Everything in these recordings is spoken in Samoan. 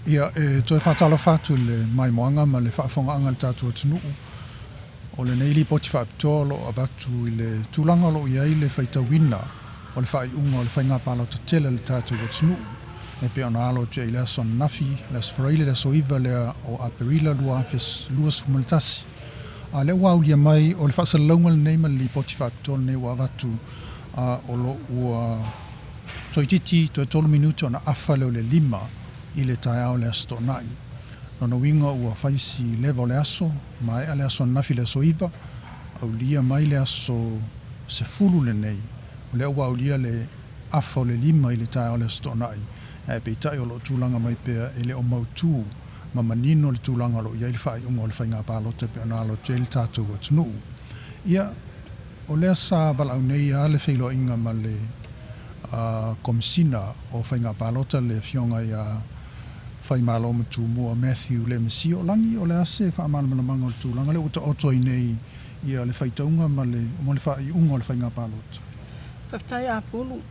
Ia, e toe faatalofa atu i le maimoaga ma le faafofogaaga a le tatou atunuu. O lenei lipoti faapitoa o lo o avatu i le tulaga o lo o i ai le faitauina o le faaiuga o le faiga palota tele a le tatou atunuu e pei ona alo atu ai i le aso ananafi, le aso Faraile, le aso 9 lea o Aperila 2021. A lea ua aulia mai o le faasalalauga lenei ma le lipoti faapitoa lenei ua avatu o lo ua toeitiiti toe 3 minute ona afa lea o le 5 i le taeao o le Aso Toonai. Lona uiga ua fai si leva o le aso, maea le aso ananafi le aso 9, aulia mai le aso 10 lenei, o lea ua aulia le afa o le 5 i le taeao o le Aso Toonai, ae peitai o lo o tulaga mai pea e le o mautu ma manino le tulaga o lo o i ai le faaiuga o le faiga palota e pei ona alo atu ai le tatou atunuu. Ia, o lea sa valaau nei lava le feiloaiga ma le Komesina o Faiga Palota le Afioga ia Faimalo ma Tumua Matthew Lemesio Lagi. O le a se faamalamalamaga o le tulaga lea ua taoto ai nei ia le faitauga ma le mo le faaiuga o le faiga palota? Faafetai Apulu.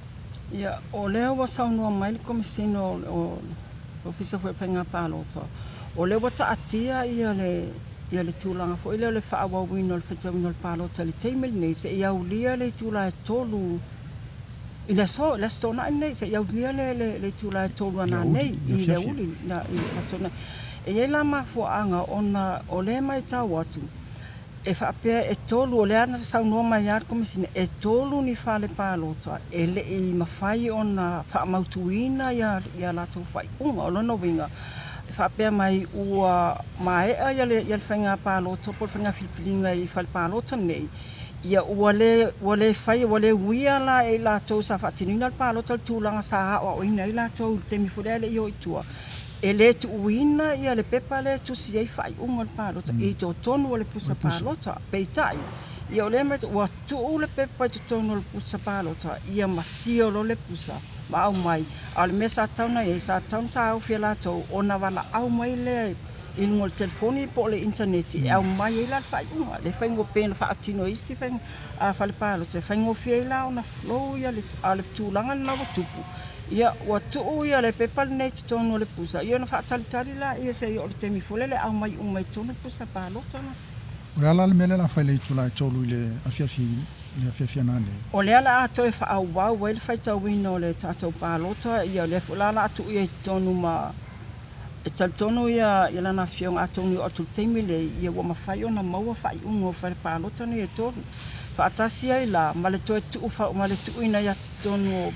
Ia, o lea ua saunoa mai le Komesina o le Ofisa foi o Faiga Palota, o lea ua taatia ia le tulaga foi lea o le faaauauina o le faitauina o le palota i le taimi lenei seia aulia le itula e 3 i le aso Toonai lenei, seia aulia le itula e 3 ana nei i le aoauli i le aso Toonai. E i ai la mafuaaga ona o lea e matau atu e faapea e 3, o lea na saunoa mai lava le Komesina, e 3 ni fale palota e le i mafai ona faamautuina ia latou faaiuga. O lona uiga, e faapea mai ua maea ia le faiga palota po o le faiga filifiliga i fale palota nei, ia ua le faia, ua le uia la e i latou sa faatinoina le palota le tulaga sa aoaoina ai latou i le taimi foi lea e le i o i tua. E le tuuina ia le pepa lea e tusi ai faaiuga o le palota i totonu o le pusa palota. Peitai, ia o lea ua tuu le pepa i totonu o le pusa palota, ia masia lo le pusa ma aumai. A o le mea sa tatau ona i ai, sa tatau ona taofi e latou ona valaau mai lea i luga o le telefoni po o le initaneti e aumai ai la le faaiuga. Le faigofie na faatino e isi fale palota, e faigofie ai la ona flow ia le tulaga lena ua tupu. Ia ua tuu ia le pepa lenei i totonu o le pusa, ia ona faatalitali la ia seia oo i le taimi foi lele e aumai uma i totonu pusa palota la. O le a la le mea lea o le a fai i le itula e 3 i le afiafi nanei? O lea o le a toe faaauau ai le faitauina o le tatou palota, ia o lea foi la o le a tuu i totonu ma e talitonu ia lana afioga atonu i oo atu i le taimi lea, ia ua mafai ona maua faaiuga o fale palota nei e 3. Faatasi ai la ma le toe tuu ma le tuuina i totonu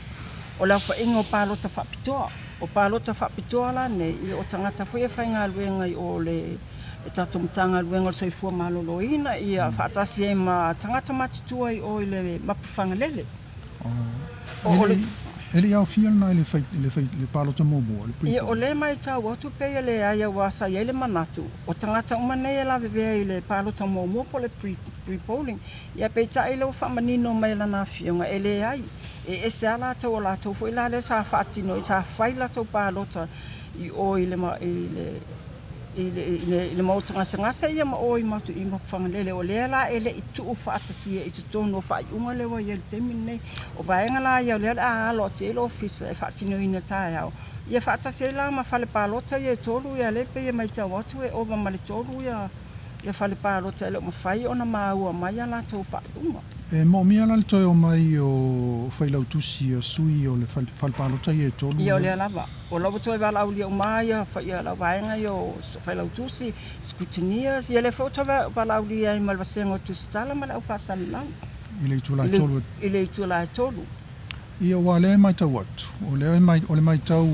o le aofaiga o palota faapitoa. O palota faapitoa la nei, ia o tagata foi e faigaluega i o le tatou Matagaluega o le Soifua Maloloina, ia faatasi ai ma tagata matutua i o i le Mapuifagalele. E le i aofia lena i le palota muamua, le pre-poll? Ia, o lea e matau atu pei e leai, aua sa i ai le manatu o tagata uma nei e lavevea i le palota muamua po o le pre-polling. Ia peitai lea ua faamanino mai e lana afioga, e leai, e ese lava latou, o latou foi la lea sa faatino, sa fai latou palota i o i le maota gasegase ia ma o i Mapuifagalele. O lea la e le i tuu faatasia i totonu o faaiuga lea ua i ai i le taimi lenei. O vaega la ia o lea o le a alo atu i ai le ofisa e faatinoina taeao, ia faatasi ai la ma fale palota ia e 3, ia lea pei e matau atu e ova ma le 3 ia fale palota e le o mafai ona maua mai a latou faaiuga. E moomia la le toe o mai o failautusi a sui o le fale palota ia e 3? Ia o lea lava. O la ua toe valaaulia uma ia lau vaega ia o failautusi, scrutineers, ia lea foi ua toe valaaulia ai ma le vasega o tusitala ma le au faasalalau. I le itula e 3? I le itula e 3. Ia, ua lea e matau atu, o le matau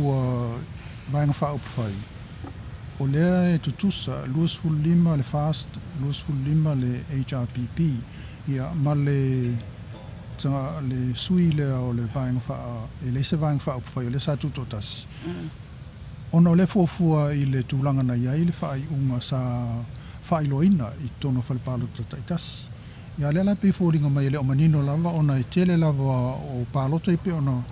vaega faaupufai, o lea e tutusa 25 le FAST, 25 le HRPP, ia ma le sui lea o le vaega e leai se vaega faaupufai o lea sa tutoatasi. Ona o lea fuafua i le tulaga na i ai le faaiuga sa faailoaina i totonu o fale palota taitasi. Ia lea la pei foliga mai e le o manino lava ona e tele lava o palota i pei ona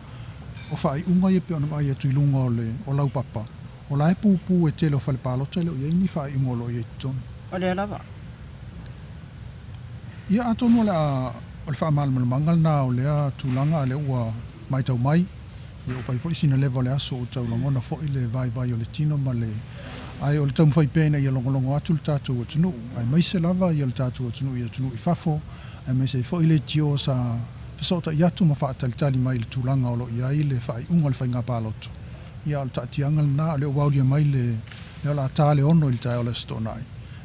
o faaiuga ia pei ona vaai atu i luga o laupapa. O la e pupu e tele o fale palota e le o i ai ni faaiuga o lo o i ai i totonu. O lea lava. Ia atonu o le faamalamalamaga lena o lea tulaga a lea ua matau mai Ia ua fai foi sina leva o le aso o tau lagona foi le vaivai o le tino ma le ae o le taumafai pea ina ia logologo atu le tatou atunuu, aemaise lava ia le tatou atunuu i atunuu i fafo, aemaise ai foi leitio sa fesootai atu ma faatalitali mai i le tulaga o lo o i ai le faaiuga o le faiga palota. Ia o le taatiaga lena, o lea ua aulia mai le lea o le a ta le 6 i le taeao o le Aso Toonai,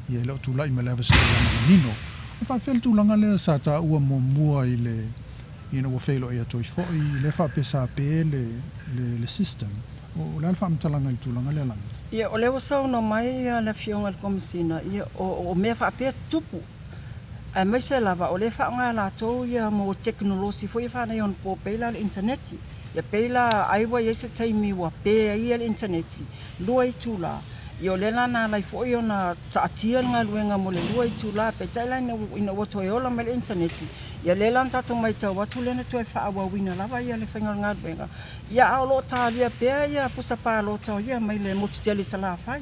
ia e le o tulai mai lava se tulaga manino. E faapefea le tulaga lea sa taua muamua i le ina ua feiloai atu ai foi, lea faapea sa pe le system. O le a le faamatalaga i le tulaga lea Lagi? Ia, o lea ua saunoa mai le Afioga i le Komesina, ia, o mea faapea tutupu, aemaise lava o lea e faaaoga e latou ia mo tekonolosi foi ia faaneionapo pei la le initaneti. Ia pei la ai ua i ai se taimi ua pe ai ia le initaneti 2 itula. Ia o lea la na ala ai foi ona taatia le galuega mo le 2 itula, peitai la ina ua toe ola mai le initaneti, ia lea la na tatou matau atu lea na toe faaauauina lava ia le faiga o le galuega. Ia a o lo o talia pea ia pusa palota ia mai le motu tele i Salafai.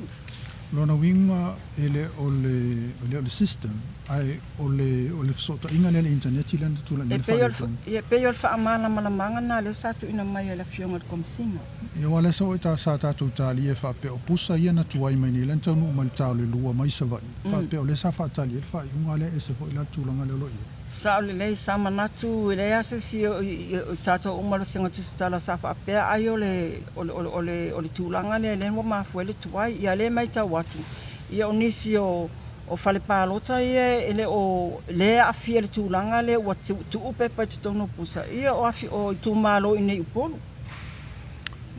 Lona uiga e le o le system ae o le fesootaiga lea i le initaneti lea na tulai mai le faaletonu. E pei o le faamalamalamaga lena lea sa tuuina mai e le Afioga i le Komesina. Ia aua o lea sa tatou talia e faapea o pusa ia na tuai mai nei lea na taunuu mai le ta o le 2 mai Savaii, faapea o lea sa faatali ai le faaiuga lea, ese foi la le tulaga lea o lo o i ai. Sao lelei, sa manatu e leai lava se isi o tatou uma o le Vasega Tusitala sa faapea ai o le tulaga lea lea ua mafua ai le tuai. Ia lea e matau atu, ia o nisi o fale palota ia e le o le aafia i le tulaga lea ua tuu pepa i totonu o pusa, ia o itumalo i nei i Upolu.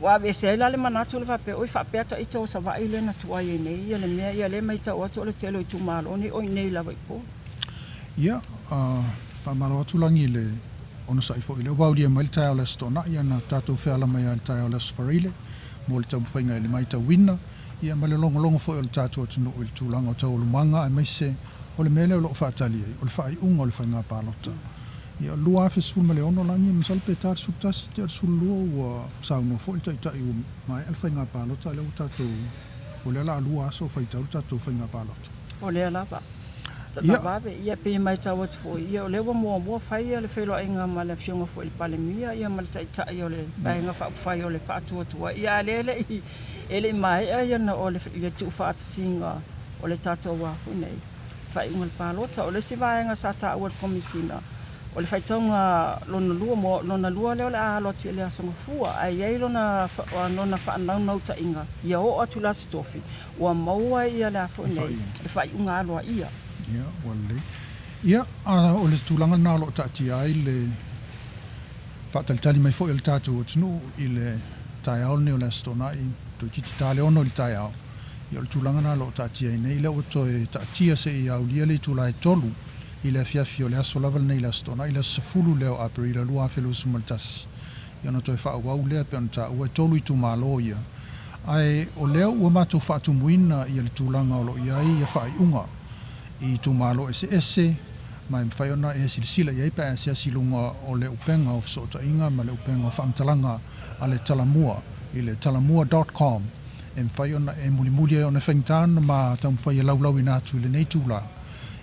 Ua aveese ai la le manatu le faapea, oi faapea ita o Savaii lea na tuai ai nei ia le mea, ia lea e matau atu o le tele o itumalo nei o i nei lava i Upolu. Ia, faamalo atu Lagi i le onosai foi lea ua aulia mai le taeao o le Aso Toonai, na tatou feala mai ai le taeao o le Aso Faraile mo le taumafaiga i le matauina, ia ma le logologo foi o le tatou atunuu i le tulaga o taualumaga, aemaise o le mea lea o lo o faatali ai, o le faaiuga o le faiga palota. Ia, 2016 Lagi, masalo pe ta le 11 tea le 12 ua saunoa foi le taitai ua maea le faiga palota, lea ua tatou, o lea la 2 aso o faitau le tatou faiga palota. O lea lava. Tatavave, ia pe matau atu foi, ia o lea ua muamua fai ia le feiloaiga ma le Afioga foi i le Palemia, ia ma le taitai o le vaega faaupufai o le faatuatua, ia a lea e le i maea ia na o le tuufaatasiga o le tatou foi nei faaiuga o le palota. O le isi vaega sa taua e le Komesina, o le faitauga lona lua lea o le a alo atu i le Aso Gafua, ae i ai lona faanaunautai ia oo atu le Aso Tofi, ua maua ia le foi nei le faaiuga aloaia. Ia, ua lelei. Ia, o le tulaga lena o lo o taatia ai le faatalitali mai foi o le tatou atunuu i le taeao lenei o le Aso Toonai, toeitiiti ta le 6 i le taeao. Ia, o le tulaga lena o lo o taatia ai nei, lea ua toe taatia seia aulia le itula e 3 i le afiafi o le aso lava lenei le Aso Toonai, le aso 10 lea o Aperila 2021. Ia, ona toe faaauau lea pe ona taua e 3 itumalo ia. Ae o lea ua matou faatumuina ia le tulaga o lo o i ai ia faaiuga i itumalo eseese, ma e mafai ona e silasila i ai pe a asiasi i luga o le upega o fesootaiga ma le upega o faamatalaga a le Talamua i le talamua.com, e mafai ona e mulimuli ai ona e faigata ona ma taumafai e laulauina atu i lenei tula.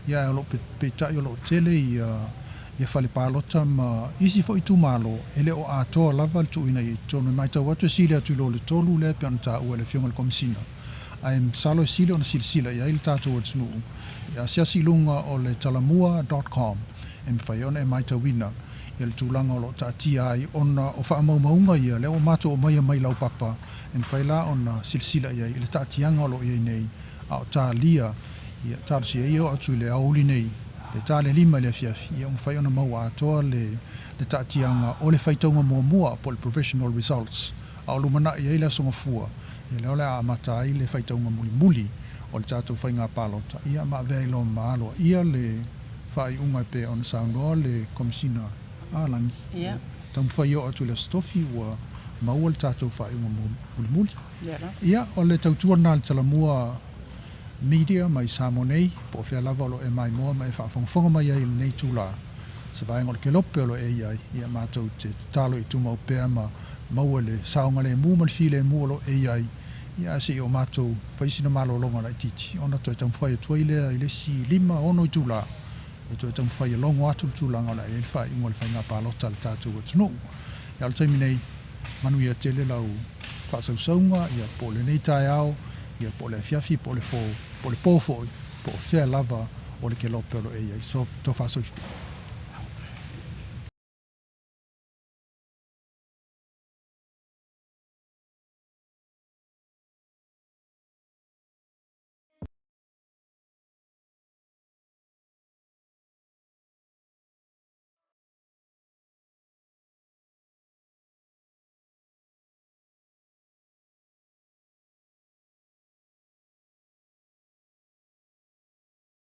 Ia, o lo o peitai o lo o tele ia fale palota ma isi foi itumalo e le o atoa lava le tuuina i totonu. E matau atu e sili atu i lo le 3 lea pe ona taua e le Afioga i le Komesina. Ae masalo e sili ona silasila i ai le tatou atunuu, ia asiasi i luga o le talamua.com e mafai ona e matauina ia le tulaga o lo o taatia ai ona o faamaumauga ia lea ua matou aumaia mai laupapa, e mafai la ona silasila i ai i le taatiaga o lo o i ai nei, a o talia ia talosia ia o atu i le aoauli nei pe ta le 5 i le afiafi, ia ua mafai ona maua atoa le taatiaga o le faitauga muamua po o le provisional results, a o lumanai ai le Aso Gafua, ia lea o le a amata ai le faitauga mulimuli o le tatou faiga palota, ia ma avea i loa ma aloaia le faaiuga e pei ona saunoa le Komesina a Lagi. Ia. Taumafai o atu i le Aso Tofi ua maua le tatou faaiuga mulimuli. Ia la. Ia, o le tautua lena a le Talamua Media mai Samoa nei, po o fea lava o lo o e maimoa ma e faafogafoga mai ai i lenei itula. Se vaega o le kelope o lo o e i ai, ia matou te tatalo i tumau pea ma maua le saogalemu ma le filemu o lo o e i ai, ia ae seia o matou fai sina malologa laitiiti, ona toe taumafai atu ai lea i le isi 5 6 itula, e toe taumafai e logo atu le tulaga o le a i ai le faaiuga o le faiga palota a le tatou atunuu. Ia, o le taimi nei, Manuia tele lau faasausauga ia po o lenei taeao ia po o le afiafi po o le fō po o le pō foʻi po o fea lava o le kelope o lo e iai. So tofa soifua.